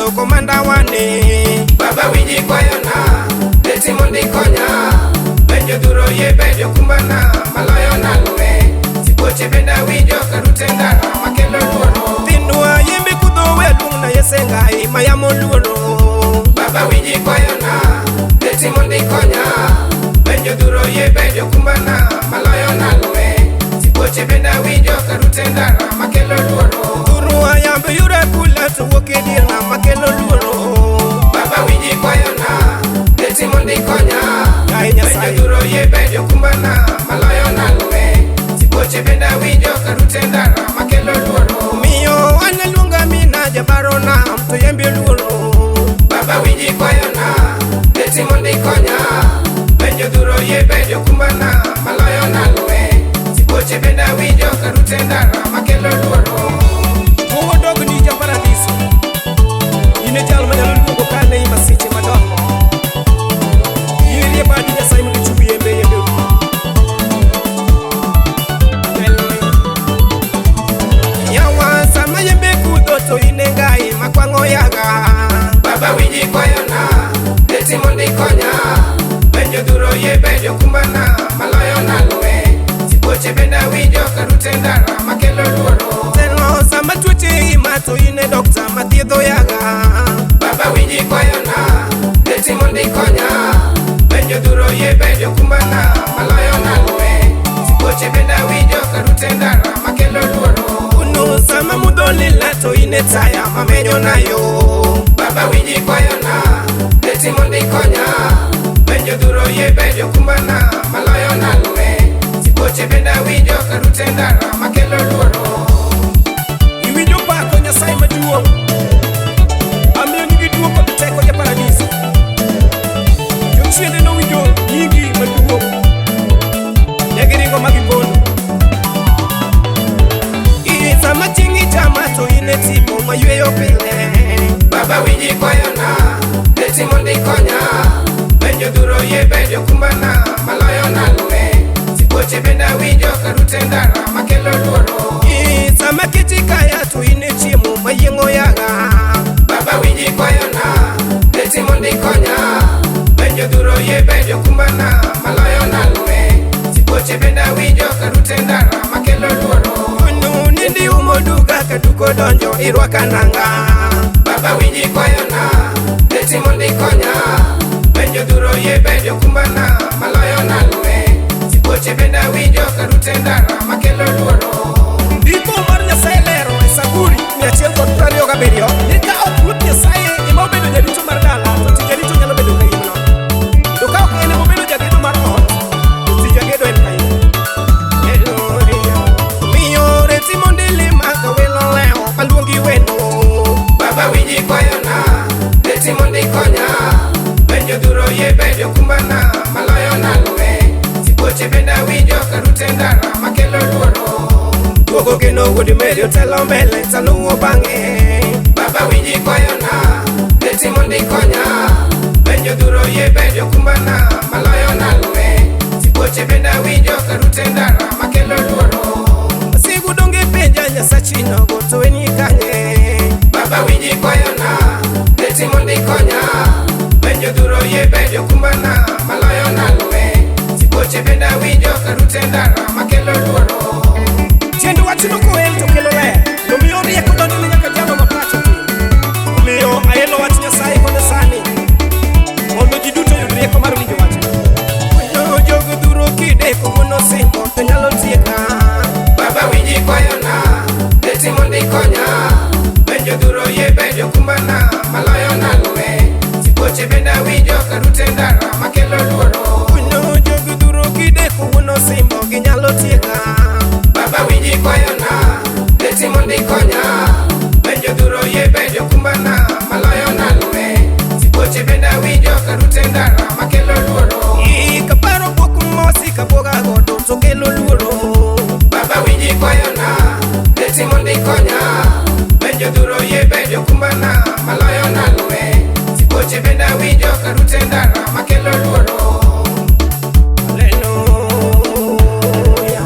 Paradiso komanda wane. Baba winji kwayona, reti mondo ikonya. Penjo dhuro yie bedo kumbana, maloyo nalwe. Sibuoche bende awinjo karute ndara makelo luoro. Thindwa yembe kudho we luong na Yesengai mayamo luoro. Baba winji kwayona, reti mondo ikonya. Penjo dhuro yie bedo kumbana, maloyo nalwe. Sibuoche bende awinjo karute ndara makelo luoro. Thurwa yambe yura kula to wuok e dier nam makelo luoro. Baba winji kwayona, reti mondo ikonya. Yaye Nyasaye. Penjo dhuro yie bedo kumbana, maloyo nalwe. Sibuoche bende awinjo karute ndara makelo luoro. Miyo an aluonga mina jabaro nam to yembe luoro. Baba winji kwayona, reti mondo ikonya. Penjo dhuro yie bedo kumbana, maloyo nalwe. Sibuoche bende awinjo karute ndara makelo luoro. Duong' odogni ja Paradiso. In e jal manyalo luongo kane i masiche madongo. In rie badi Nyasaye mondo ichung yembe yembe oduong'. Yawa sama yembe kudho to in e ngai makwang'o yaga. Baba winji kwayona, reti mondo ikonya. Penjo dhuro yie bedo kumbana, maloyo nalwe. Sibuoche bende awinjo karute ndara makelo luoro. Telo sama tuoche ima to in e dokta mathiedho yaga. Baba winji kwayona, reti mondo ikonya. Penjo dhuro yie bedo kumbana, maloyo nalwe. Sibuoche bende awinjo karute ndara makelo luoro. Kuno sama mudho lila to in e taya mamenyo nayo. Baba winji kwayona, reti mondo ikonya. Penjo dhuro yie bedo kumbana, maloyo nalwe. Sibuoche bende awinjo karute ndara makelo luoro. Iwinjo pako Nyasaye maduong'. Amiyo nyingi duong' kod teko ja Paradiso. Jochiende nowinjo nyingi maduong'. Ne giringo ma gipondo. I sama chieng' ichama to in e tipo mayweyo pile. Baba winji kwayona, reti mondo ikonya. Penjo dhuro yie bedo kumbana, maloyo nalwe. Sibuoche bende awinjo karute ndara makelo luoro. I sama kech ikaya to in e chiemo mayieng'o yaga. Baba winji kwayona, reti mondo ikonya. Penjo dhuro yie bedo kumbana, maloyo nalwe. Sibuoche bende awinjo karute ndara makelo luoro. Kuno nindi umo duka ka duko donjo irwaka nanga. Baba winji kwayona, reti mondo ikonya. Penjo dhuro yie bedo kumbana, maloyo nalwe. Sibuoche bende awinjo karute ndara makelo luoro. Ndiko mar Nyasaye lero e Zaburi 127 ni ka ok Ruoth Nyasaye ema obedo jarito mar dala to tij jarito nyalo bedo kayiem nono. To ka ok en ema obedo jagedo mar ot, to tij jagedo en kayiem. Haleluya. Miyo reti mondo ilima ka welo lewo aluongi wendo. Baba winji kwayona, reti mondo ikonya. Penjo dhuro yie bedo kumbana, maloyo nalwe. Sibuoche bende awinjo karute ndara makelo luoro. Duogo geno wuod Mary otelo mbele taluwo bang'e. Baba winji kwayona, reti mondo ikonya. Penjo dhuro yie bedo kumbana, maloyo nalwe. Sibuoche bende awinjo karute ndara makelo luoro. Sigu donge penja Nyasachi nogo to en kanye. Baba winji kwayona, reti mondo ikonya. Penjo dhuro yie bedo kumbana, maloyo nalwe. Sibuoche bende awinjo karute ndara makelo luoro. Tiend wachno koel to kelo ler, to miyo rieko donjo ne nyaka jalo ma pache tin. Omiyo aelo wach Nyasaye koda sani, mondo ji duto oyud rieko mar winjo wachno. Puonjo jog dhuro kideko wuon osimbo to nyalo tieka. Baba winji kwayona, reti mondo ikonya. Penjo dhuro yie bedo kumbana, maloyo nalwe. Sibuoche bende awinjo karute ndara makelo luoro. Puonjo jog dhuro kideko wuon osimbo ginyalo tieka. Baba winji kwayona, reti mondo ikonya. Penjo dhuro yie bedo kumbana, maloyo nalwe. Sibuoche bende awinjo karute ndara makelo luoro. I kaparo bwok mosi kabwoga godo to kelo luoro. Baba winji kwayona, reti mondo ikonya. Penjo dhuro yie bedo kumbana, maloyo nalwe. Sibuoche bende awinjo karute ndara makelo luoro. Haleluya.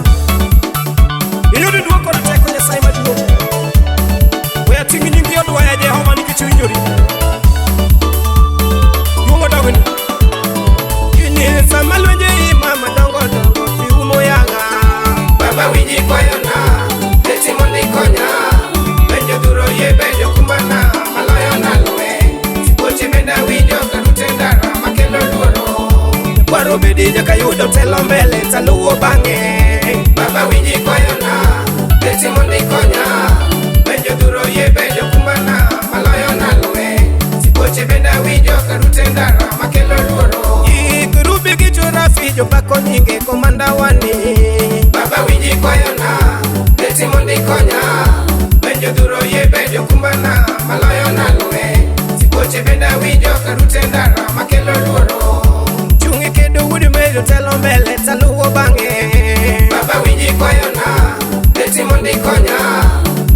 Iyud duoko kod teko Nyasaye maduong'. We ating' nyingi odwaya Jehova nikech iwinjori. Jokayudo telo mbele taluwo bang'e. Baba winji kwayona, beti mondo ikonya. Penjo dhuro yie bedo kumbana, maloyo na lweny. Sibuoche bende awinjo karute ndara makelo luoro. Ikerubi gi jorafi jopako nyinge komanda wani. Baba winji kwayona, beti mondo ikonya. Penjo dhuro yie bedo kumbana, maloyo na lweny. Sibuoche bende awinjo karute ndara makelo luoro. Chung' kedo wuod medo telo mbele taluwo bang'e. Baba winji kwayona, beti mondo ikonya.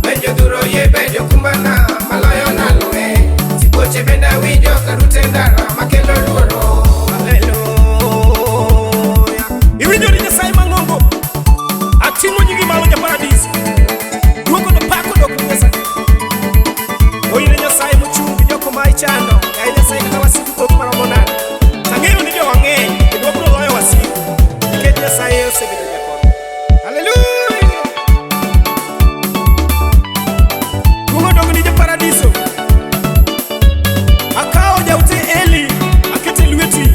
Penjo dhuro yie bedo kumbana, maloyo na lweny. Sibuoche bende awinjo karute ndara makelo luoro. Haleluya. Iwinjo ni Nyasaye mang'ongo. Ating'o nyingi malo ja paradis. Duoko no pako dok ne Nyasaye. Oine Nyasaye mochung' gi jok ma ichando. Yaye Nyasaye kata wasigu thoth maromo nade. Tang'eyo ni jowa ng'eny kendo wabiro loyo wasigu. Nikech Nyasaye osebedo jakony. Haleluya. Duong' odog ni ja paradiso. Akawo jaote Eli akete lweti.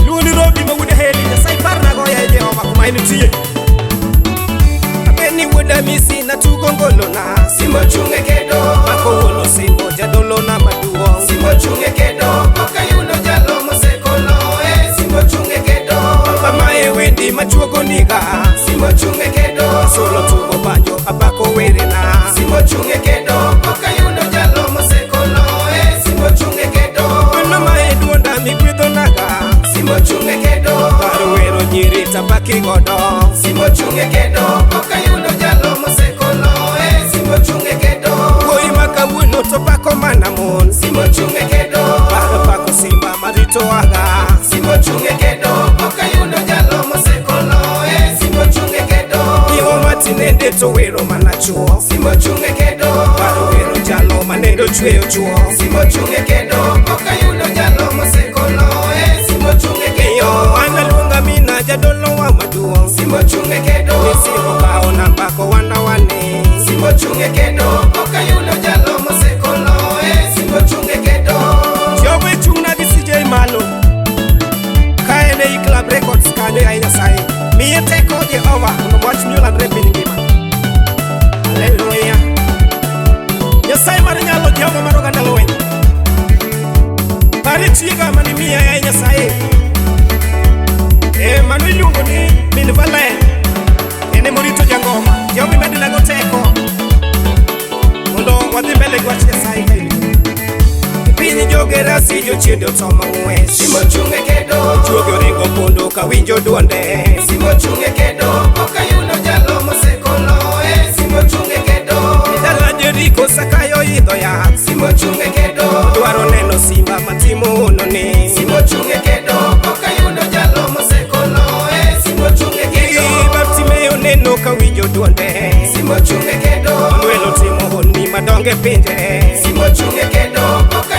Iluongo ni Robi ma wuod Heli. Nyasaye parnago yaye Jehova kuma entie. Abeni wuod Amisi natugo ngolona. Simba ochung' e kedo, Mako wuon osimbo jadolona maduong'. Simba ochung' e kedo, pok ayudo jalo mosekolo. Simba ochung' e kedo, Baba mae wendi machuogo niga. Simba ochung' e kedo, Solo tugo banjo apako werena. Simba ochung' e kedo, pok ayudo jalo mosekolo. Simba ochung' e kedo, Mano mae duonda migwedhonaga. Simba ochung' e kedo, Kar wero nyiri tapaki godo. Simba ochung' e kedo, pok ayudo jalo mosekolo. Simba ochung' e kedo, Wuoyi ma kawuono to pako mana mon. Simba ochung' e kedo, Kar pako simba marito aga. Simba ochung' e kedo, pok ayudo jalo mosekolo. Simba ochung' e kedo, Miwo matinende to wero mana chuo. Simba ochung' e kedo. Kar wero jalo manendo chweyo chuo. Simba ochung' e kedo, pok ayudo jalo mosekolo. Simba ochung' e kedo, Yo an aluonga mina jadolo wa maduong'. Simba ochung' e kedo, Misiro kawo namba kowanda wane. Simba ochung' e kedo, pok ayudo jalo mosekolo. Simba ochung' e kedo, Jogo ichung'na gi CJ malo. Ka en ei Club Records kanyo yaye Nyasaye. Miye teko Jehova mondo wach ni olandre e piny ngima. Haleluya. Nyasaye mar nyalo Jehova mar oganda lweny. Parie chiega mane imiya yaye Nyasaye. Mano iluongo ni min Valen. En emorito jangoma. Jehova imednago teko. Mondo wadhi mbele gi wach Nyasaye ka irito. Piny jogerasi jochiende otomo ng'wech. Simba ochung' e kedo, Juogi oringo pondo kawinjo duonde. Simba ochung' e kedo, pok ayudo jalo mosekolo. Simba ochung' e kedo, Dala Jeriko Sakayo idho yath. Simba ochung' e kedo, Dwaro neno simba matimo hononi. Simba ochung' e kedo, pok ayudo jalo mosekolo. Simba ochung' e kedo, Bartimeo neno kawinjo duonde. Simba ochung' e kedo, Manuel otimo honni madongo e pinje. Simba ochung' e kedo, pok